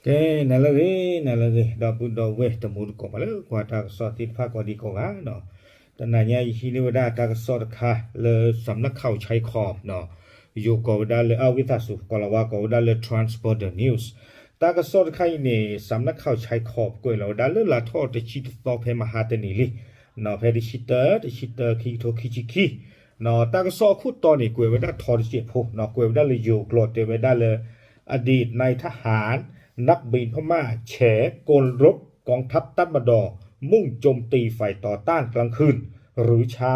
ကဲ, နၤလၢအဂ့ၤ, နၤလၢအဂ့ၤ, ဒီပုၢ်ဒီဝဲၢ်တံၤသကိး ပှၤလၢကွၢ်တၢ်ကစီၣ်သ့ၣ်တဖၣ်ကိးဒံကိးဂၤနီၤ, တနၤညါယဟံးန့ၢ်ဝဲဒၣ်တၢ်ကစီၣ်တခါလၢ စးမနၢ်ခးဆဲခီး ယိၤကိးဝဲဒၣ်လၢ အဝံသးစူၤ ကိၤလၤဝါကိးဝဲဒၣ်လၢ Transporter News. တၢ်ကစီၣ်တခါအံၤန့ၣ် စးမနၢ်ခးဆဲခီး ကွဲးလီၤဝဲဒၣ်လၢလါထီၣ်တဆံတသီဖဲမဟါတနံၤလံ ဖဲတဆံတၢ တဆံတၢ ခံကထိခံဆံခံ, တၢ်ကစီၣ်အခိၣ်တီန့ၣ် ကွဲးဝဲဒၣ်ထီတစဲးဖိနီၤ, ကွဲးဝဲဒၣ်လၢယိၤကျိာ်တဲဝဲဒၣ်လၢ อดีตนายทหาร นักบินพม่าแฉกลรบกองทัพtatmadaw มุ่งโจมตีฝ่ายต่อต้านกลางคืนหรือเช้า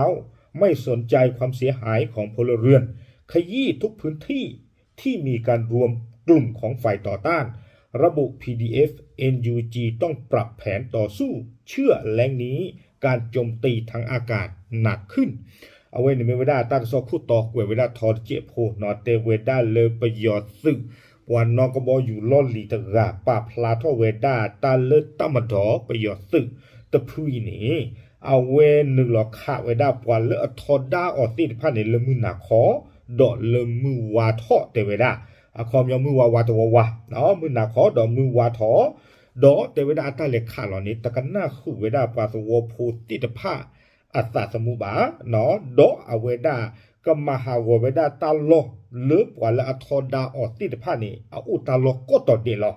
ไม่สนใจความเสียหายของพลเรือน ขยี้ทุกพื้นที่ที่มีการรวมกลุ่มของฝ่ายต่อต้าน ระบุ พีดีเอฟ เอ็นยูจี ต้องปรับแผนต่อสู้ เชื่อแล้งนี้ การโจมตีทางอากาศหนักขึ้น အဝဲန့ၣ်မ့ၢ်ဝဲဒၣ်တၢ်ကစီၣ်ခိၣ်တီကွဲးဝဲဒၣ်ထီတစဲးဖိနီၤ, တဲဝဲဒၣ်လၢပယီၤသုး ပှၤနီၣ်ကဘီယူၤလီၢ်လံၤတဂၤ ပာ်ဖျါထီၣ်ဝဲဒၣ်တၢ်လၢ တပ်မတော် ပယီၤသုးတဖုအံၤန့ၣ် အဝဲနုာ်လီၤခးဝဲဒၣ်ပှၤလၢအထီဒါအီၤသ့ၣ်တဖၣ်န့ၣ် လၢမုၢ်နၤခီ ဒီးလၢမုၢ်ဝါထီၣ်တဲဝဲဒၣ်, အခီပညီမုၢ်ဝါဝါတဝီဝါ, မုၢ်နၤခီဒီးမုၢ်ဝါထီၣ်, ဒီးတဲဝဲဒၣ်အတၢ်လဲၤခးလီၤန့ၣ် တကနၣ်ဃုာ်ဝဲဒၣ်ပှၤသဝီဖိသ့ၣ်တဖၣ်အသးသမူဘၣ်, ဒီးအဝဲဒၣ်ကမၤဟးဂီၤဝဲဒၣ်တၢ်လီၢ်လၢပှၤလၢအထီဒါအီၤသ့ၣ်တဖၣ်န့ၣ် အအိၣ်တၢ်လီၢ်ကိးတီၤဒဲးလီၤ.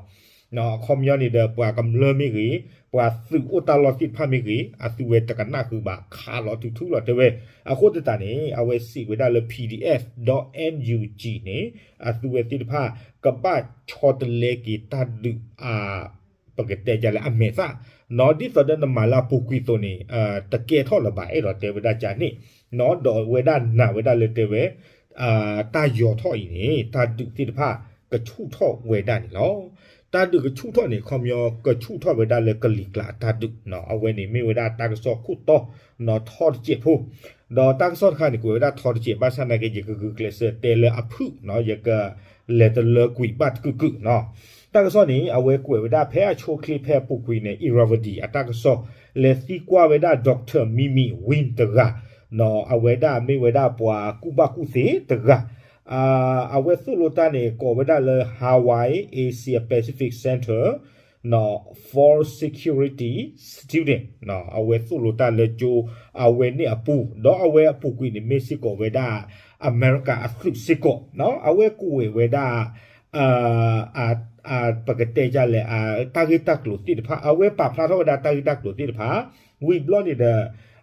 အခီပညီန့ၣ်ဒီး ပှၤကမျၢၢ်မ့ၢ်ဂ့ၤ, ပှၤသုးအိၣ်တၢ်လီၢ်သ့ၣ်တဖၣ်မ့ၢ်ဂ့ၤ, အသုဝဲတကနၣ်ဃုာ်ဘၣ် ခးလီၤထူထူလီၤတဲဝဲ. အဃိသတးန့ၣ် အဝဲစံးဝဲဒၣ်လၢ ပီၣ်ဒံၣ်အဲၣ်ဖ် ဒီး အၣ်ယူၣ်ကၠံၣ်န့ၣ် အသုဝဲသ့ၣ်တဖၣ် ကဘၣ်ဆီတလဲက့ၤတၢ်ဒုးအ ပကတဲဒ်လဲၣ် အမဲာ်သၣ်, ဒ်သိးဒီးနမၤလၢအပူၤကွံာ်အသိးန့ၣ် တကဲထီၣ်လၢၤဘၣ် အဲၣ်ဒိးတဲဝဲဒၣ်ကန့ၣ်, ဒီးဝဲဒၣ်နာ်ဝဲဒၣ်လၢတဲဝဲ တၢ်ယီၤထီၣ်အံၤန့ၣ် တၢ်ဒုးသ့ၣ်တဖၣ်ကဆူၣ်ထီၣ်ဝဲဒၣ်န့ၣ်လီၤ. တၢ်ဒုးကဆူၣ်ထီၣ်န့ၣ် အခီပညီကဆူၣ်ထီၣ်ဝဲဒၣ်လၢကလံၤကျါအတၢ်ဒုး, အဝဲန့ၣ်မ့ၢ်ဝဲဒၣ်တၢ်ကစီၣ်ခိၣ်တီ ထီတစဲးဖိ, ဒီးတၢ်ကစီၣ်တခါန့ၣ် ကွဲးဝဲဒၣ်ထီတစဲး ဘၣ်ဆၣ်နာ်က့ ယကဂုာ်ကျဲးစၢးတဲလၢအဖုၣ်, ယကလဲၤတလၢကွံာ်ဘၣ်တကုာ်ကုာ်နီၤ. တၢ်ကစီၣ်န့ၣ် အဝဲကွဲးဝဲဒၣ်ဖဲအဆိအချ့ဖဲအပူၤကွံာ်န့ၣ် အံၤရၤဝဒံၣ် အတၢ်ကစီၣ် လဲၤသံကွၢ်ဝဲဒၣ် Doctor Mimi Win တဂၤ, အဝဲဒၣ်မ့ၢ်ဝဲဒၣ်ပှၤကူၣ်ဘၣ်ကူၣ်သ့တဂၤ, အဝဲသိၣ်လိတၢ်န့ၣ် ကိးဝဲဒၣ်လၢ Hawaii Asia Pacific Center for Security Student, အဝဲသိၣ်လိတၢ်လၢကၠိအဝဲန့ၣ်အပူၤ, ဒီးအဝဲအပူၤကွံာ်န့ၣ် မ့ၢ်စ့ၢ်ကီးဝဲဒၣ် အမဲရကၤအသုးစ့ၢ်ကီး, အဝဲကွဲးဝဲဒၣ် ပကတဲဒ်လဲၣ် တၢ်ဂ့ၢ်တၢ်ကျိၤသ့ၣ်တဖၣ်, အဝဲပာ်ဖျါထီၣ်ဝဲဒၣ်တၢ်ဂ့ၢ်တၢ်ကျိၤသ့ၣ်တဖၣ်, ဝံၤဘျီန့ၣ်ဒီး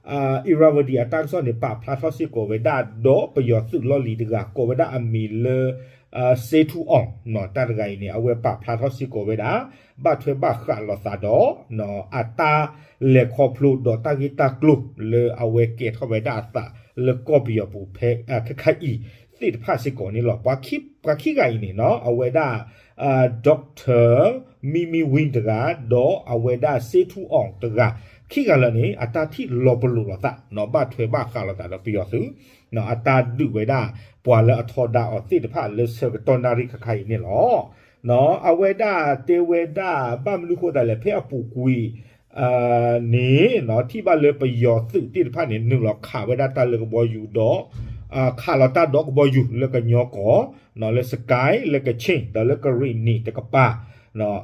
အံၤရၤဝဒံၣ် အတၢ်ကစီၣ်န့ၣ် ပာ်ဖျါထီၣ်စ့ၢ်ကီးဝဲဒၣ် ဒီးပယီၤသုးလီၢ်လံၤတဂၤ ကိးဝဲဒၣ်အမံၤလၢ စ့ထူအီၣ်, တၢ်တဂၤအံၤန့ၣ် အဝဲပာ်ဖျါထီၣ်စ့ၢ်ကီးဝဲဒၣ် ဘၣ်ထွဲဘၣ်ဃးလိာ်သးဒီး အတၢ်လဲၤခီဖျိဒီးတၢ်ဂ့ၢ်တၢ်ကျိၤလၢအဝဲကဲထီၣ်ဝဲဒၣ်အသးလၢကီၢ်ပယီၤပူၤဖဲ ခဲခါအံၤသ့ၣ်တဖၣ်စ့ၢ်ကီးန့ၣ်လီၤ. ပှၤခံဂၤအံၤန့ၣ်နီၤ အဝဲဒၣ် Doctor Mimi Win တဂၤ ဒီးအဝဲဒၣ်စ့ထူအီၣ်တဂၤ ခံဂၤလၢာ်န့ၣ် အတၢ်ထံၣ်လီၤပလိာ်လိာ်သး ဘၣ်ထွဲဘၣ်ဃးလိာ်သးဒီးပယီၤသုး အတၢ်ဒုးဝဲဒၣ် ပှၤလၢအထီဒါအီၤသ့ၣ်တဖၣ်လၢဆၢကတီၢ်နၣ်ရံၣ်ခဲခါအံၤန့ၣ်လီၤ. အဝဲဒၣ်တဲဝဲဒၣ် ဘၣ်မနုၤဃိသတးလဲၣ် ဖဲအပူၤကွံာ် န့ၣ် ထံၣ်ဘၣ်လၢပယီၤသုးသ့ၣ်တဖၣ်န့ၣ် နုာ်လီၤခးဝဲဒၣ်တၢ်လၢကဘီယူၤဒီး ခးလီၤတၢ်ဒီးကဘီယူၤလၢကညီကီၢ် လၢ Sky လၢကခ့ၣ် ဒီးလၢကရ့ၣ်နံၣ်တကပၤ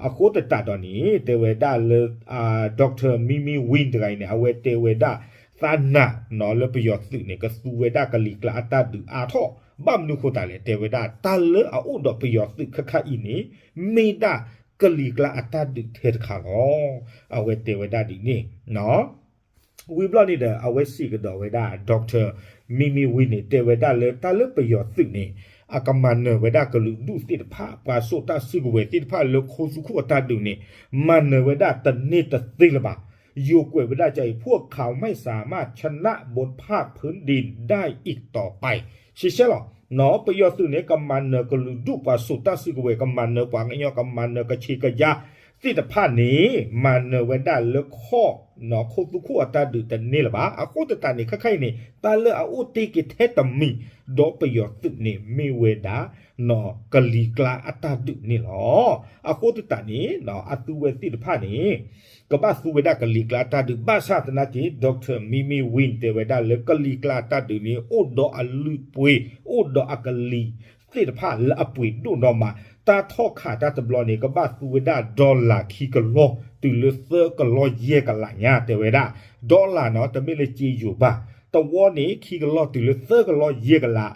အဃိသတးဒီးန့ၣ် တဲဝဲဒၣ်လၢ Doctor Mimi Win တဂၤအံၤန့ၣ် အဝဲတဲဝဲဒၣ် သးနာ်လၢပယီၤသုးန့ၣ် ကသူဝဲဒၣ်ကလံၤကျါအတၢ်ဒုးအါထီၣ် ဘၣ်မနုၤဃိသတးလဲၣ် တဲဝဲဒၣ် တၢ်လၢအအိၣ်ဒီးပယီၤသုးခဲခါအံၤန့ၣ် မ့ၢ်ဒၣ်ကလံၤကျါအတၢ်ဒုးထဲတခါလီၤ. အဝဲတဲဝဲဒၣ်ဒ်န့ၣ် ဝံၤဘျီန့ၣ်ဒီး အဝဲစံးကဒီးဝဲဒၣ် Doctor Mimi Win န့ၣ် တဲဝဲဒၣ်လၢတၢ်လၢပယီၤသုးန့ၣ် အကမၤနၢၤဝဲဒၣ်ကလုာ်ဒူၣ်သ့ၣ်တဖၣ် ပှၤစိာ်တၢ်စုကဝဲၤသ့ၣ်တဖၣ်လၢခိသူခိၣ်အတၢ်ဒုးန့ၣ် မၤနၢၤဝဲဒၣ်တန့ၢ်တသ့လၢၤဘၣ်. ယိၤကွဲးဝဲဒၣ်ကအံၤ พวกเขาไม่สามารถชนะบนภาคพื้นดินได้อีกต่อไป ရှဲရှဲလီၤ ပယီၤသုးန့ၣ် ကမၤနၢၤကလုာ်ဒူၣ်ပှၤစိာ်တၢ်စုကဝဲၤ ကမၤနၢၤပှၤကညီ ကမၤနၢၤကဆ့ကယါသ့ၣ်တဖၣ်န့ၣ် မၤနၢၤဝဲဒၣ်လၢခီၣ် ခိသူခိၣ်အတၢ်ဒုးတန့ၢ်လၢၤဘၣ်. အဃိသတးန့ၣ် ခဲခါအံၤန့ၣ် တၢ်လၢအအိၣ်တ့ၢ်က့ၤထဲတမံၤ ဒီးပယီၤသုးန့ၣ် မ့ၢ်ဝဲဒၣ် ကလံၤကျါအတၢ်ဒုးန့ၣ်လီၤ. အဃိသတးန့ၣ် အသုဝဲသ့ၣ်တဖၣ်န့ၣ် ကဘၣ်သူဝဲဒၣ်ကလံၤကျါအတၢ်ဒုး ဘၣ်ဆၣ်သနာ်က့ Doctor Mimi Win တဲဝဲဒၣ်လၢကလံၤကျါအတၢ်ဒုးန့ၣ် အိၣ်ဒီးအလုၢ်အပှ့ၤ အိၣ်ဒီးအကလံၤသ့ၣ်တဖၣ်လၢအပှ့ၤဒိၣ်နီၢ်မး တၢ်ထီၣ်ခးတၢ်တဘျီန့ၣ် ကဘၣ်သူဝဲဒၣ် dollar ခံကလီၢ်တုၤလၢသၢကလီၢ်ယဲၢ်ကလးညါ တဲဝဲဒၣ်, dollar နီၤ တမ့ၢ်လၢကၠ့ယိၤဘၣ်, တဝီန့ၣ် ခံကလီၢ်တုၤလၢသၢကလီၢ်ယဲၢ်ကလး,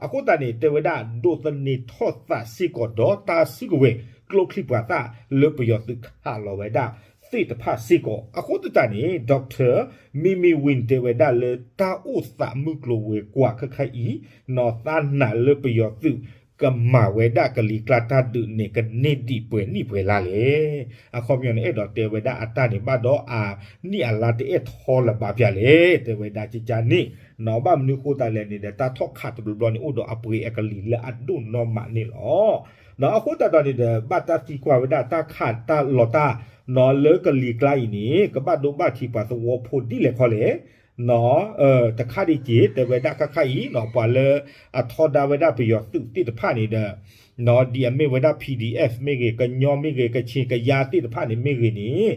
အဃိသတးန့ၣ် တဲဝဲဒၣ် ဒိးသန့ၤထီၣ်သးစ့ၢ်ကီးဒီးတၢ်စုကဝဲၤ ကျိချံမျိာ်သၣ်လၢပယီၤသုးခးလီၤဝဲဒၣ်သ့ၣ်တဖၣ်စ့ၢ်ကီး, အဃိသတးန့ၣ် Doctor Min Min Win တဲဝဲဒၣ်လၢတၢ်အိၣ်သးမုၢ်ကျိၤဝဲၤကွာ်ခဲခါအံၤ နီၤ သးနာ်လၢပယီၤသုး ကမၤဝဲဒၣ်ကလံၤကျါတၢ်ဒုးန့ၣ် ကန့ၢ်ဒံးပှဲၤနံၣ်ပှဲၤလါလဲၣ်. အခီပညီန့ၣ် အဲၣ်ဒိးတဲဝဲဒၣ်အတၢ်န့ၣ် ဘၣ်ဒီးအနံၣ်အလါတအဲၣ်ထီလၢၤဘၣ်ပၠးလဲၣ် တဲဝဲဒၣ်ကကန့ၣ်, ဘၣ်မနုၤဃိသတးလဲၣ်န့ၣ်ဒီး တၢ်ထီၣ်ခးတဘျီဘျီန့ၣ် အိၣ်ဒီးအပှ့ၤအကလံၤလၢအဒိၣ်နီၢ်မးန့ၣ်လီၤ. အဃိသတးဒီးန့ၣ်ဒီး ဘၣ်တၢ်သံကွၢ်ဝဲဒၣ်တၢ်ခးတၢ်လီၤတၢ် နီၤလၢကလံၤကျါအံၤန့ၣ် ကဘၣ်ဒိဘၣ်ထံးပှၤသဝီဖိဒ်လဲၣ်ခီလဲၣ် တခါဒံးက့ၤ တဲဝဲဒၣ်ခါခါအံၤ ပှၤလၢအထီဒါဝဲဒၣ်ပယီၤသုးသ့ၣ်တဖၣ်န့ၣ်ဒီး ဒ်အမ့ၢ်ဝဲဒၣ် P D F မ့ၢ်ဂ့ၤ, ကညီမ့ၢ်ဂ့ၤ, ကချ့ၣ်ကယါသ့ၣ်တဖၣ်န့ၣ်မ့ၢ်ဂ့ၤန့ၣ်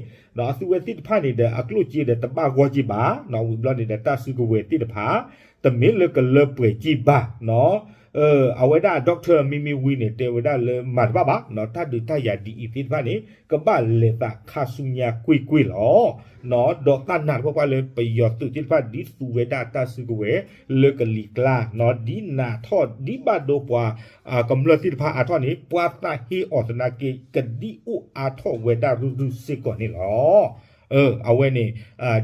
အသုဝဲသ့ၣ်တဖၣ်န့ၣ်ဒီး အကျိၣ်စ့ဒီးတဘၣ်ဂီၢ်က့ၤဘၣ်, ဝံၤဘျီန့ၣ်ဒီး တၢ်စုကဝဲၤသ့ၣ်တဖၣ် တမ့ၢ်လၢကလၢပှဲၤက့ၤဘၣ် အဝဲဒၣ် Doctor Min Min Win န့ၣ် တဲဝဲဒၣ်လၢမၤတဘၣ်ဘၣ်, တၢ်ဒုးတၢ်ယၤဒ်အံၤသ့ၣ်တဖၣ်န့ၣ် ကဘၣ်လဲၤသးခါဆူညါကွ့ၢ်ကွ့ၢ်လီၤ. ဒီးတၢ်နာ်တပှၢ်ပှၢ်လၢပယီၤသုးသ့ၣ်တဖၣ် ဒ်သူဝဲဒၣ်တၢ်စုကဝဲၤလၢကလံၤကျါ ဒ်နးထီၣ် ဒ်ဘၣ်ဒိပှၤ ကမျၢၢ်သ့ၣ်တဖၣ်အါထီၣ်န့ၣ် ပှၤသးဟ့အီၤသနာ်က့ ကဒ်အိၣ်အါထီၣ်ဝဲဒၣ်ရုၢ်ရုၢ်စ့ၢ်ကီးန့ၣ်လီၤ. အဝဲန့ၣ်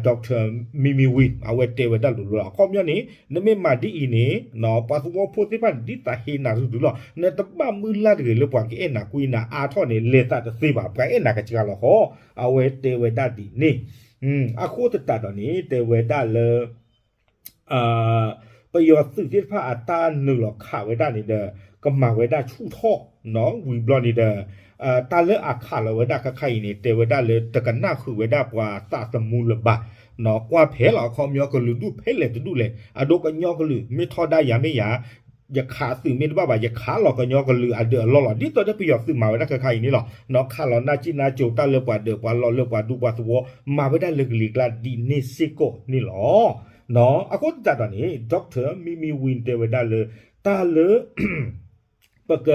Doctor Min Min Win အဝဲတဲဝဲဒၣ်လိၤလိၤလီၤ. အခီပညီန့ၣ် နမ့ၢ်မၤဒ်အံၤန့ၣ် ပှၤသဝီဖိသ့ၣ်တဖၣ်န့ၣ် ဒ်သးဟ့နၤရုၢ်ရုၢ်လီၤ. နတဘၣ်မုၢ်လၢ်တဂ့ၤလၢပှၤကအဲၣ်နၤကွံနၤအါထီၣ်န့ၣ် လဲၤသးတသ့ဘၣ်, ပှၤအဲၣ်နၤကစှၤလီၤဃီ, အဝဲတဲဝဲဒၣ်ဒ်န့ၣ်. အဃိသတးဒီးန့ၣ် တဲဝဲဒၣ်လၢ ပယီၤသုးသ့ၣ်တဖၣ်အတၢ်နုာ်လီၤခးဝဲဒၣ်န့ၣ်ဒီး ကမၤဝဲဒၣ်ဆူၣ်ထီၣ် ဝံၤဘျီန့ၣ်ဒီး တၢ်လၢအခးလီၤဝဲဒၣ်ခါခါအံၤန့ၣ် တဲဝဲဒၣ်လၢတကနၣ်ဃုာ်ဝဲဒၣ်ပှၤသးသမူလၢၤဘၣ်, ကွၢ်ဖဲလီၤ အခီပညီကလုာ်ဒူၣ်ဖဲလဲၣ်တဒူၣ်လဲၣ်, အဒိကညီကလုာ် မ့ၢ်ထီဒါယၤမ့ၢ်ယၤ ယခးသုးမ့ၢ်တဘၣ်ဘၣ် ယခးလီၤကညီကလုာ်အဒၢးအလီၢ်လီၤ. ဒ်သိးဒီးပယီၤသုးမၤဝဲဒၣ်ခါခါအံၤန့ၣ်လီၤ. ခးလီၤနၢ်ကံၣ်နၢ်ကၠိ တၢ်လၢပှၤဒၢးပှၤလီၢ်လၢပှၤဒူပှၤသဝီ မၤဝဲဒၣ်လၢကလံၤကျါဒ်န့ၣ်စ့ၢ်ကီးန့ၣ်လီၤ. အဃိသတးဒီးန့ၣ် Doctor Min Min Win တဲဝဲဒၣ်လၢ တၢ်လၢ ပက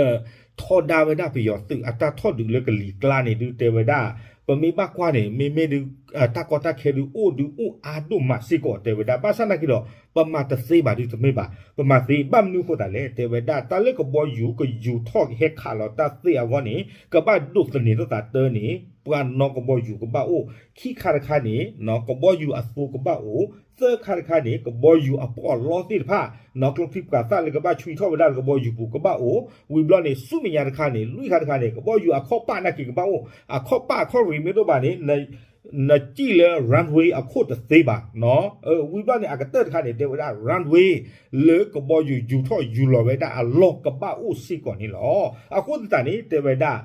ထီဒါဝဲဒၣ်ပယီၤသုးအတၢ်ထီၣ်ဒုးလၢကလံၤကျါန့ၣ်ဒုး တဲဝဲဒၣ် ပမ့ၢ်ဘၣ်ကွၢ်န့ၣ် မ့မ့ၢ်ဒုး တၢ်ကီတၢ်ခဲဒုးအိၣ်ဒုးအိၣ်အါဒိၣ်မးစ့ၢ်ကီး တဲဝဲဒၣ်. ဘၣ်ဆၣ်နာ်က့ဒီး ပမၤတသ့ဘၣ်ဒုးတမ့ၢ်ဘၣ်, ပမၤသ့ ဘၣ်မနုၤအဃိသတးလဲၣ် တဲဝဲဒၣ် တၢ်လၢကဘီယူၤကယူၤထီၣ်ဟဲခးလီၤတၢ်သ့အဂီၢ်န့ၣ် ကဘၣ်ဒိးသန့ၤထီၣ်သးတၢ်န့ၣ် ပှၤနီၢ်ကဘီယူၤကဘၣ်အိၣ် ခံခါတခါန့ၣ် ကဘီယူၤအသိကဘၣ်အိၣ်, သၢခါတခါန့ၣ် ကဘီယူၤအပီးအလီသ့ၣ်တဖၣ် နီၢ်ကျိချံပှၤသၣ်လၢကဘၣ်ဆွံထီၣ်ဝဲဒၣ်လၢကဘီယူၤပူၤကဘၣ်အိၣ်, ဝံၤဘျီန့ၣ် ဆူမဲာ်ညါတခါန့ၣ် လွံၢ်ခါတခါန့ၣ် ကဘီယူၤအခီၣ်ပၣ်နာ်က့ကဘၣ်အိၣ်, အခီၣ်ပၣ်အခီၣ်ရံးမ့ၢ်တအိၣ်ဘၣ်န့ၣ် နစံၣ်လၢ runway အခိၣ်တသ့ဘၣ်. ဝံၤဘျီန့ၣ် အကတၢၢ်တခါန့ၣ် တဲဝဲဒၣ် runway လၢကဘီယူၤယူၤထီၣ်ယူၤလီၤဝဲဒၣ်အလီၢ်ကဘၣ်အိၣ်စ့ၢ်ကီးန့ၣ်လီၤ. အဃိသတးန့ၣ် တဲဝဲဒၣ်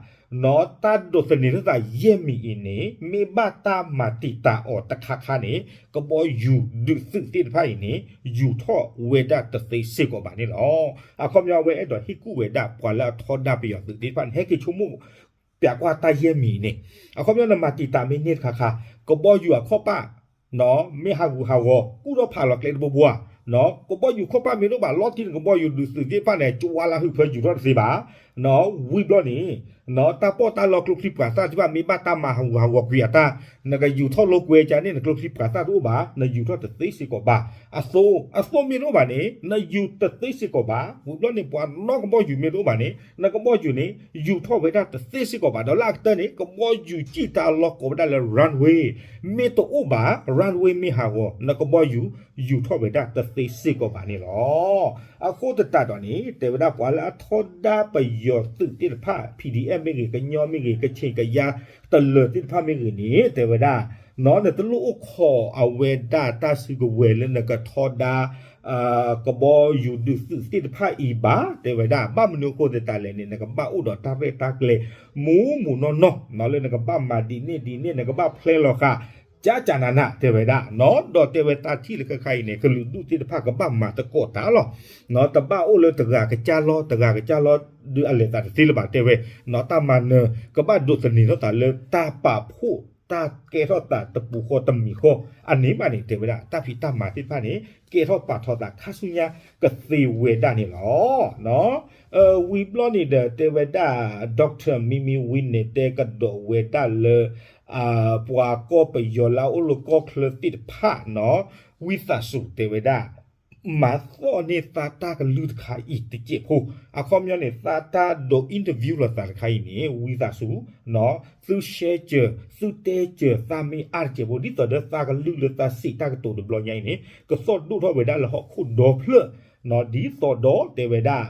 တၢ်ဒိးသန့ၤထီၣ်သးယဲၢ်မံၤအံၤန့ၣ် မ့ၢ်ဘၣ်တၢ်မၤတံာ်တာ်အီၤတခါခါန့ၣ် ကဘီယူၤဒုးသုးသ့ၣ်တဖၣ်အံၤန့ၣ် ယူၤထီၣ်ဝဲဒၣ်တသ့စ့ၢ်ကီးဘၣ်န့ၣ်လီၤ. အခီပညီ အဝဲအဲၣ်ဒိးဟ့ၣ်ကူၣ်ဝဲဒၣ်ပှၤလၢအထီဒါပယီၤသုးသ့ၣ်တဖၣ်န့ၣ် ဟဲက့ၤဆိကမိၣ် ပၠးကွၢ်တၢ်ယဲၢ်မံၤအံၤန့ၣ် အခီပညီ နမၤတံာ်တာ်မ့ၢ်န့ၢ်တခါခါ ကဘီယူၤအခီၣ်ပၣ် မ့ၢ်ဟးဂူာ်ဟးဂီၤ ကူၣ်ထီၣ်ဖးလီၤကျဲတဘိဘိဧါ, ကဘီယူၤခီၣ်ပၣ်မ့ၢ်တအိၣ်ဘၣ် လီၢ်ခံန့ၣ် ကဘီယူၤဒုးသုးသ့ၣ်တဖၣ်န့ၣ် ကဝါလၢဟုးဖၢယူၤထီၣ်တသ့ဘၣ်. ဝံၤဘျီန့ၣ် တၢ်ပီးတၢ်လီကျိချံပှၤသၣ်သ့ၣ်တဖၣ် မ့ၢ်ဘၣ်တၢ်မၤဟးဂူာ်ဟးဂီၤကွံာ်အတၢ် နကယူၤထီၣ်လိာ်ကွဲကန့ၣ် နကျိချံပှၤသၣ်တအိၣ်ဘၣ် နယူၤထီၣ်တသ့စ့ၢ်ကီးဘၣ်. အသိ အသိမ့ၢ်တအိၣ်ဘၣ်န့ၣ် နယူၤတသ့စ့ၢ်ကီးဘၣ်. ဝံၤဘျီန့ၣ် ပှၤနီၢ်ကဘီယူၤမ့ၢ်တအိၣ်ဘၣ်န့ၣ် နကဘီယူၤန့ၣ် ယူၤထီၣ်ဝဲဒၣ်တသ့စ့ၢ်ကီးဘၣ်. ဒီးလၢအကတၢၢ်န့ၣ် ကဘီယူၤစံၣ်တၢ်အလီၢ်ကိးဝဲဒၣ်လၢ runway မ့ၢ်တအိၣ်ဘၣ် runway မ့ၢ်ဟးဂီၤ နကဘီယူၤ ယူၤထီၣ်ဝဲဒၣ်တသ့စ့ၢ်ကီးဘၣ်န့ၣ်လီၤ. အဃိသတးဒီးန့ၣ် တဲဝဲဒၣ်ပှၤလၢအထီဒါပယီၤသုးသ့ၣ်တဖၣ် P D F မ့ၢ်ဂ့ၤ ကညီမ့ၢ်ဂ့ၤ ကချ့ၣ်ကယါတလၢၤသ့ၣ်တဖၣ်မ့ၢ်ဂ့ၤန့ၣ် တဲဝဲဒၣ် နတလိၣ်အိၣ်ခိးအဝဲဒၣ်တၢ်စုကဝဲၤလၢနကထီဒါ ကဘီယူၤဒုးသုးသ့ၣ်တဖၣ်အံၤဘၣ် တဲဝဲဒၣ်. ဘၣ်မနုၤအဃိသတးလဲၣ်န့ၣ် နကဘၣ်အိၣ်ဒီးတၢ်ရဲၣ်တၢ်ကျဲၤ မူးမူးနီၢ်နီၢ် လၢနကဘၣ်မၤဒ်န့ၣ်ဒ်န့ၣ် နကဘၣ်ဖျဲလီၤဃာ် ကကနန တဲဝဲဒၣ် ဒီးတဲဝဲတၢ်ထံၣ်လၢခဲခါအံၤန့ၣ် ကလုာ်ဒူၣ်သ့ၣ်တဖၣ်ကဘၣ်မၤသကိးတၢ်လီၤ. တဘၣ်အိၣ်လၢတဂၤကစၢ်လီၢ် တဂၤကစၢ်လီၢ် ဒုးအလဲၤသးတသ့လၢၤဘၣ် တဲဝဲ. တၢ်မၤနၢၤ ကဘၣ်ဒိးသန့ၤထီၣ်သးလၢတၢ်ပာ်ဖှိၣ် တၢ်ကဲထီၣ်သးတပူၤဃီတမံၤဃီ အန့ၣ်ဘၣ်န့ၣ် တဲဝဲဒၣ် တၢ်ဖံးတၢ်မၤသ့ၣ်တဖၣ်န့ၣ် ကဲထီၣ်ပာ်ထီၣ်သးခါဆူညါကသ့ဝဲဒၣ်န့ၣ်လီၤ. ဝံၤဘျီန့ၣ်ဒီး တဲဝဲဒၣ် Doctor Mimi Win န့ၣ် တဲကဒီးဝဲဒၣ်လၢ ပှၤကီၢ်ပယီၤလၢအအိၣ်လၢကီၢ်ချၢသ့ၣ်တဖၣ်နီၤ ဝံသးစူၤတဲဝဲဒၣ် မၤသီၣ်န့ၢ်သးတၢ်ကလုၢ်တခါအံၤတစဲးဖိ, အခီပညီန့ၣ် သးတၢ်ဒိး interview လိာ်သးတခါအံၤန့ၣ် ဝံသးစူၤ သု share စၢၤ သုတဲစၢၤသးမ့ၢ်အါတစဲးဖိ ဒ်သိးဒီးသးကလုၢ်လၢသးစံးတၢ်ကတိၤတဘျီညါအံၤန့ၣ် ကသီၣ်ဒိၣ်ထီၣ်ဝဲဒၣ်လၢဟီၣ်ခိၣ်ဒီဖျၢၣ် ဒ်သိးဒီးတဲဝဲဒၣ်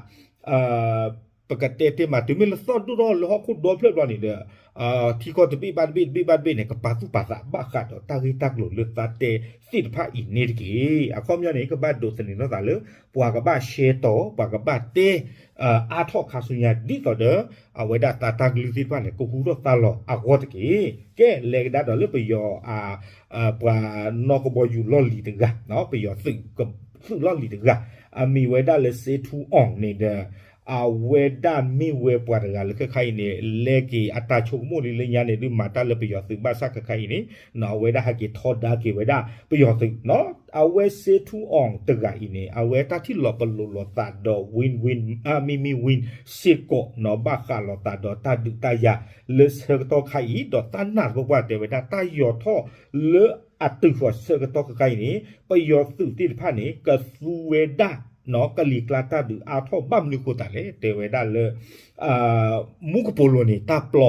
ပကတဲတဲမး တုၤမ့ၢ်လၢသီၣ်ဒိၣ်ထီၣ်လၢဟီၣ်ခိၣ်ဒီဖျၢၣ်ဘျီန့ၣ်ဒီး ထံကီၢ်တဘ့ၣ်ဘၣ်တဘ့ၣ် တဘ့ၣ်ဘၣ်တဘ့ၣ်န့ၣ် ကပာ်သူၣ်ပာ်သးဘၣ်ဃးဒီးတၢ်ဂ့ၢ်တၢ်ကျိၤလၢသးတဲသ့ၣ်တဖၣ်အံၤန့ၣ်တက့ၢ်. အခီပညီန့ၣ် ကဘၣ်ဒိးသန့ၤထီၣ်သးလၢ ပှၤကဘၣ် share တီၤ ပှၤကဘၣ်တဲ အါထီၣ်ခါဆူညါ ဒ်သိးဒီး အဝဲဒၣ်သးတၢ်ကလုၢ်သ့ၣ်တဖၣ်န့ၣ် ကဟူထီၣ်သါလီၤအဂီၢ်တက့ၢ်. ကဲ လဲၤကဒါဒီးလၢပယီၤ ပှၤနီၣ်ကဘီယူၤလီၢ်လံၤတဂၤ ပယီၤသုး သုးလီၢ်လံၤတဂၤ အမံၤဝဲဒၣ်လၢ စ့ထူအီၣ်န့ၣ်ဒီး အဝဲဒၣ်မ့ၢ်ဝဲပှၤတဂၤလၢခဲခါအံၤန့ၣ် လဲၤက့ၤအတၢ်ဆိကမိၣ်လံလၢညါန့ၣ် ဒုးမၤတၢ်လၢပယီၤသုးဘၣ်ဆၣ်ခဲခါအံၤန့ၣ် အဝဲဒၣ်ဟဲက့ၤထီဒါက့ၤဝဲဒၣ်ပယီၤသုးနီၤ. အဝဲ စ့ထူအီၣ်တဂၤအံၤန့ၣ် အဝဲတၢ်ထံၣ်လီၤပလိာ်လိာ်သးဒီး Win Win မံမံ Win စ့ၢ်ကီးနီၤ ဘၣ်ဃးလိာ်သးဒီးတၢ်ဒုးတၢ်ယၤလၢဆၢကတီၢ်ခါအံၤ ဒီးတၢ်နာ်သပှၢ်ပှၢ်တဲဝဲဒၣ် တၢ်ယီၤထီၣ်လၢအတုၤဃီၤဆၢကတီၢ်ခဲခါအံၤန့ၣ် ပယီၤသုးသ့ၣ်တဖၣ်န့ၣ် ကသူဝဲဒၣ် ကလံၤကျါတၢ်ဒုးအါထီၣ်ဘၣ်မနုၤဃိသးလဲၣ် တဲဝဲဒၣ်လၢ မူကပိာ်လိၤန့ၣ် တၢ်ပျီ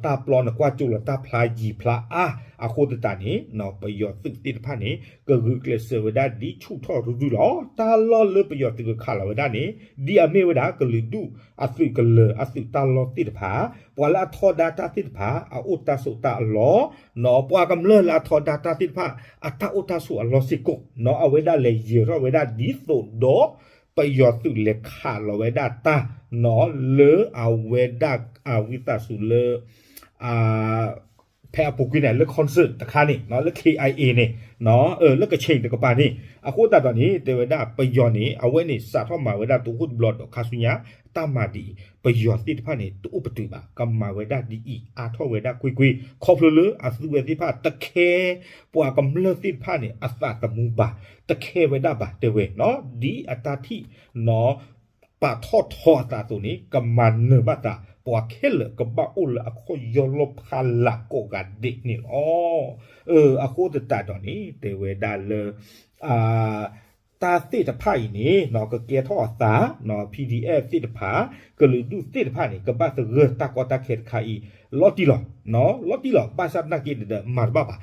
တၢ်ပျီန့ၣ်ကွၢ်ကၠိလီၤတၢ်ဖျါယံၤဖျါအါ အဃိသတးန့ၣ် ပယီၤသုးသ့ၣ်တဖၣ်န့ၣ် ကဂုာ်ကျဲးစၢးဝဲဒၣ်ဒ်ဆူၣ်ထီၣ်ရုဒုလီၤ. တၢ်လီၢ်လၢပယီၤသုးကခးလီၤဝဲဒၣ်န့ၣ် ဒ်အမ့ၢ်ဝဲဒၣ်ကလုာ်ဒူၣ်အသုးကလၢၤအသုးတၢ်လီၢ်သ့ၣ်တဖၣ် ပှၤလၢအထီဒါတၢ်သ့ၣ်တဖၣ် အအိၣ်တၢ်ဆိးတၢ်အလီၢ် ပှၤကမျၢၢ်လၢအထီဒါတၢ်သ့ၣ်တဖၣ် အတၢ်အိၣ်တၢ်ဆိးအလီၢ်စ့ၢ်ကီး အဝဲဒၣ်လဲၤယၢၤထီၣ်ဝဲဒၣ်ဒ်သိးဒီး ပယီၤသုးလဲၤခးလီၤဝဲဒၣ်တၢ် လၢအဝဲဒၣ် ဝံသးစူၤလၢ ဖဲအပူၤကွံာ်န့ၣ် လၢ concert တခါန့ၣ် လၢ ခ့ၣ်အံၤအ့ၣ် န့ၣ် လၢကခ့ၣ်တကပၤန့ၣ် အဃိသတးဒီးန့ၣ် တဲဝဲဒၣ်ပယီၤန့ၣ် အဝဲန့ၣ်စးထီၣ်မၤဝဲဒၣ်တအိၣ်တဘျီဒီးခါဆူညါ တၢ်မၤဒ်အံၤ ပယီၤသ့ၣ်တဖၣ်န့ၣ် တအိၣ်ပတုာ်ဘၣ် ကမၤဝဲဒၣ်ဒ်အံၤ အါထီၣ်ဝဲဒၣ်ကွ့ၢ်ကွ့ၢ် ခီဖျိလၢအသုဝဲသ့ၣ်တဖၣ်တခဲ ပှၤကမျၢၢ်သ့ၣ်တဖၣ်န့ၣ် အသးသမူဘၣ် တခဲဝဲဒၣ်ဘၣ် တဲဝဲ ဒ်အတၢ်ထံၣ် ပာ်ထီၣ်ထီအသးအသိးန့ၣ် ကမၤနၢၤဘၣ်သး ပှၤခဲလၢာ်ကဘၣ်အိၣ်လၢအခီၣ်ယီၢ်လီၢ်ဖးလၢ်ကိးဂၤဒဲးန့ၣ်လီၤ. အဃိသတးဒီးန့ၣ် တဲဝဲဒၣ်လၢ တၢ်သ့ၣ်တဖၣ်အံၤန့ၣ် ကကဲထီၣ်အသး PDF သ့ၣ်တဖၣ် ကလုာ်ဒူၣ်သ့ၣ်တဖၣ်န့ၣ် ကဘၣ်သဂၢၢ်တၢ်ကီတၢ်ခဲတခါအံၤ လီၤတံၢ်လီၤ လီၤတံၢ်လီၤ ဘၣ်ဆၣ်သနာ်က့ဒီး မၤတဘၣ်ဘၣ်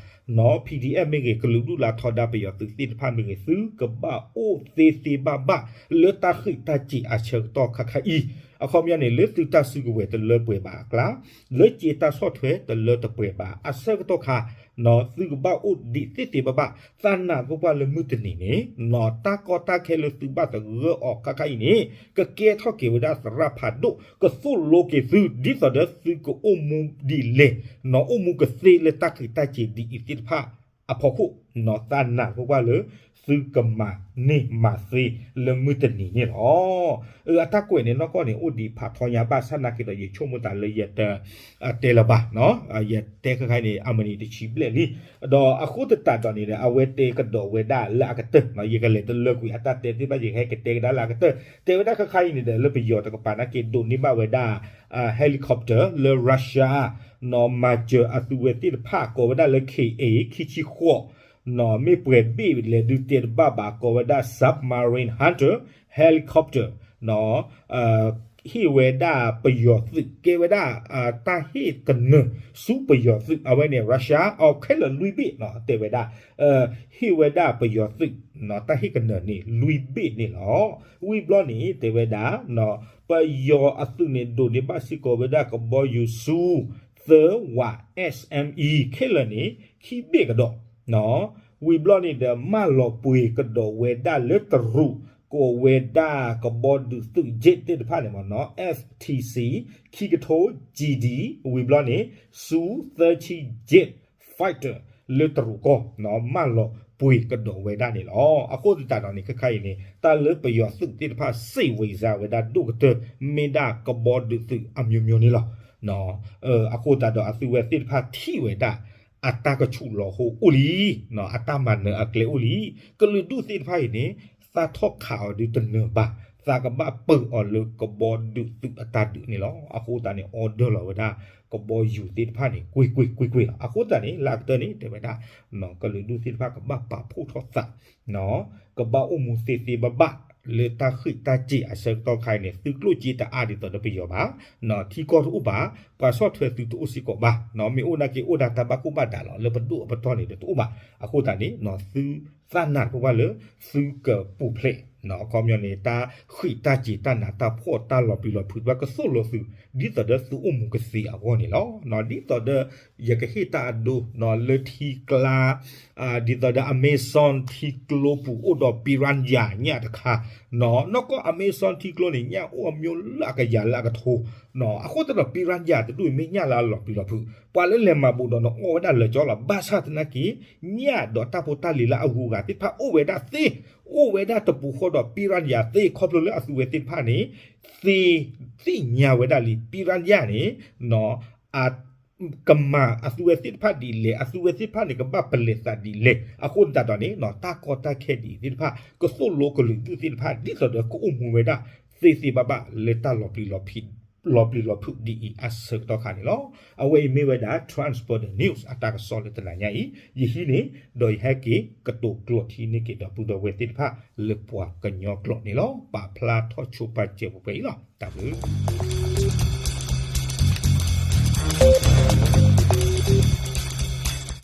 PDF မ့ၢ်ဂ့ၤ ကလုာ်ဒူၣ်လၢအထီဒါပယီၤသုးသ့ၣ်တဖၣ်မ့ၢ်ဂ့ၤ သုကဘၣ်အိၣ်သ့သ့ဘၣ်ဘၣ် လၢတၢ်ဃံးတၢ်စ့ၤအဆၢကတီၢ်ခါခါအံၤ အခီပညီန့ၣ် လၢသုတၢ်စုကဝဲၤတလၢပှဲၤဘၣ်အကျါ လၢစ့တၢ်ဆီၣ်ထွဲတလၢတပှဲၤဘၣ် အဆၢကတီၢ်ခါ သုကဘၣ်အိၣ်ဒံးသ့သ့ဘၣ်ဘၣ် သးနာ်သပှၢ်လၢမုၢ်တနံၤန့ၣ် တၢ်ကီတၢ်ခဲလၢသုဘၣ်သဂၢၢ်အီၤခါခါအံၤန့ၣ် ကကဲထီၣ်က့ၤဝဲဒၣ်သရၣ်ဖးဒိၣ် ကသိၣ်လိက့ၤသု ဒ်သိးဒီးသုကအိၣ်မူဒ်လဲၣ် အိၣ်မူကသ့လၢတၢ်ဃံးတၢ်စ့ၤဒ်အံၤသ့ၣ်တဖၣ် အဖီခိၣ် သးနာ်သပှၢ်လၢ သုကမၤန့ၢ်မၤသ့လၢမုၢ်တနံၤန့ၣ်လီၤ. အတၢ်ကွဲးန့ၣ် နီၢ်ကီၢ်န့ၣ် အိၣ်ဒံးဖးထီညါဘၣ်ဆၣ်သနာ်က့ဒီး ယဆိကမိၣ်သးလၢယတ တဲလၢၤဘၣ် ယတဲခဲခါအံၤန့ၣ် အမံးနံးတဆံဘျဲၣ်လံ ဒီးအဃိသတးဒီးန့ၣ် အဝဲတဲကဒီးဝဲဒၣ်လၢအကတၢၢ် ယကလဲၤတလၢကွံာ်အတၢ်တဲသ့ၣ်တဖၣ် ယကဟဲကတဲကဒါလၢအကတၢၢ် တဲဝဲဒၣ်ခဲခါအံၤန့ၣ်ဒီး လၢပယီၤတကပၤသနာ်က့ ဒိးန့ၢ်ဘၣ်ဝဲဒၣ် helicopter လၢ Russia မၤစၢၤအသုဝဲသ့ၣ်တဖၣ် ကိးဝဲဒၣ်လၢ K A ခံဆံဃိး မ့ၢ်ပှဲၤဘ့ၣ်လဲၤဒုးတဲတဘၣ်ဘၣ် ကိးဝဲဒၣ် submarine hunter helicopter ဟ့ၣ်ဝဲဒၣ်ပယီၤသုး ကဲဝဲဒၣ် တၢ်ဟ့ၣ်ကနၢၤဆူပယီၤသုး အဝဲန့ၣ် Russia အခဲလၢာ်လွံၢ်ဘ့ၣ် တဲဝဲဒၣ် ဟ့ၣ်ဝဲဒၣ်ပယီၤသုး တၢ်ဟ့ၣ်ကနၢၤန့ၣ် လွံၢ်ဘ့ၣ်န့ၣ်လီၤ. ဝံၤဘျီန့ၣ် တဲဝဲဒၣ် ပယီၤအသုးန့ၣ် ဒိးန့ၢ်ဘၣ်စ့ၢ်ကီးဝဲဒၣ်ကဘီယူၤဆူ သၢဝး SME ခဲလၢာ်န့ၣ် ခံဘ့ၣ်ကဒီး ဝံၤဘျီန့ၣ်ဒီး မၢလီၤပှ့ၤကဒီးဝဲဒၣ်လၢတရူး ကိးဝဲဒၣ်ကဘီဒုးသုး jet သ့ၣ်တဖၣ်န့ၣ်မ့ၢ်နီၤ F T C ခံကထိ G D ဝံၤဘျီန့ၣ် Su thirty jet fighter လၢတရူးကီၢ် မၢလီၤပှ့ၤကဒီးဝဲဒၣ်န့ၣ်လီၤ. အဃိသတးဒီးန့ၣ် ခဲခါအံၤန့ၣ် တၢ်လၢပယီၤသုးသ့ၣ်တဖၣ် စ့ၢ်ဝံၤစါဝဲဒၣ်ဒိၣ်ကတၢၢ် မ့ၢ်ဒၣ်ကဘီဒုးသုးအမျိုးမျိုးန့ၣ်လီၤ. အဃိသတးဒီးအသုဝဲသ့ၣ်တဖၣ်ထံၣ်ဝဲဒၣ် အတၢ်ကဆူးလီၤဟိအိၣ်လံ, အတၢ်မၤနၢၤအကျဲအိၣ်လံ. ကလုာ်ဒူၣ်သ့ၣ်တဖၣ်အံၤန့ၣ် သးထီၣ်ခးအီၤဒုတနၢၤဘၣ်, သးကဘၣ်ပၢၤအီၤလၢကဘီဒုးသုးအတၢ်ဒုးန့ၣ်လီၤ. အဃိသတးန့ၣ် order လီၤဝဲဒၣ် ကဘီယူၤသ့ၣ်တဖၣ်န့ၣ် ကွ့ၢ်ကွ့ၢ်ကွ့ၢ်ကွ့ၢ်လီၤ. အဃိသတးန့ၣ် လၢအကတၢၢ်န့ၣ် တဲဝဲဒၣ် ကလုာ်ဒူၣ်သ့ၣ်တဖၣ်ကဘၣ်ပာ်ဖှိၣ်ထီၣ်သး ကဘၣ်အိၣ်မူသ့သ့ဘၣ်ဘၣ် လၢတၢ်ဃံးတၢ်စ့ၤအဆၢကတီၢ်ခါအံၤန့ၣ် သုးကျိၣ်စ့တအါဒ်သိးဒီးပယီၤဘၣ်, ထံကီၢ်တအိၣ်ဘၣ်, ပှၤဆီၣ်ထွဲသုတအိၣ်စ့ၢ်ကီးဘၣ်, မ့ၢ်အိၣ်နာ်က့အိၣ်ဒၣ်တၢ်ဘၣ်ကိၢ်ဘၣ်ဒးလီၤ လၢပဒိၣ်အပတီၢ်န့ၣ်ဒီးတအိၣ်ဘၣ်. အဃိသတးန့ၣ် သုသၣ်နးတပှၢ်လၢ သုကပူၤဖျဲး အခီပညီန့ၣ် တၢ်ဃံးတၢ်စ့ၤတၢ်နးတၢ်ဖှီၣ်တၢ်လီၤပျံၤလီၤဖုးတဖၣ်ကသိၣ်လိသုး ဒ်သိးဒီးသုအိၣ်မူကသ့အဂီၢ်န့ၣ်လီၤ. ဒ်သိးဒီး ယကဟ့ၣ်တၢ်အဒိ လၢထံကျါ ဒ်သိးဒီး Amazon ထံကျိပူၤအိၣ်ဒီး piranha ညၣ်တခါ, နီၢ်ကီၢ် Amazon ထံကျိန့ၣ် ညၣ်အိၣ်အမျိုးလၢအကယၤလၢအကထိ, အဃိသတးဒီး piranha တဒူၣ်အံၤမ့ၢ်ညၣ်လၢအလီၤပျံၤလီၤဖုး, ပှၤလၢလဲၤမၤဘူးဒီးနအီၣ်ဝဲဒၣ်လၢာ်ကၠီလီၤ. ဘၣ်ဆၣ်သနာ်က့ ညၣ်ဒီးတၢ်ဖိတၢ်လံၤလၢအဂုၤအဂၤသ့ၣ်တဖၣ်အိၣ်ဝဲဒၣ်သ့, အိၣ်ဝဲဒၣ်တပူၤဃီဒီး piranha သ့, ခီဖျိလၢအသုဝဲသ့ၣ်တဖၣ်န့ၣ် သ့, သ့ၣ်ညါဝဲဒၣ်လံ piranha န့ၣ် ကမၤအသုဝဲသ့ၣ်တဖၣ်ဒ်လဲၣ်, အသုဝဲသ့ၣ်တဖၣ်န့ၣ် ကဘၣ်ပလဲၤသးဒ်လဲၣ်. အဃိသတးဒီးန့ၣ် တၢ်ကီတၢ်ခဲဒ်အံၤသ့ၣ်တဖၣ် ကသိၣ်လိကလုာ်ဒူၣ်သ့ၣ်တဖၣ် ဒ်သိးဒီးကအိၣ်မူဝဲဒၣ် သ့သ့ဘၣ်ဘၣ်လၢတၢ်လီၤပျံၤလီၤဖုး, လီၤပျံၤလီၤဖုးဒ်အံၤအဆၢကတီၢ်ခါန့ၣ်လီၤ. အဝဲအံၤမ့ၢ်ဝဲဒၣ် Trans Border News အတၢ်ကစီၣ်လၢတနၤညါအံၤ, ယဟံးန့ၢ် ဒီးယဟဲက့ၤကတိၤကျိးထံန့ၢ်က့ၤဒီပုၢ်ဒီဝဲၢ်သ့ၣ်တဖၣ် လၢပှၤကညီကျိာ်န့ၣ်လီၤ. ပာ်ဖျါထီၣ်ဆိပာ်စၢၤပှဲၤပှဲၤအံၤလီၤ. တၢ်ဘျုး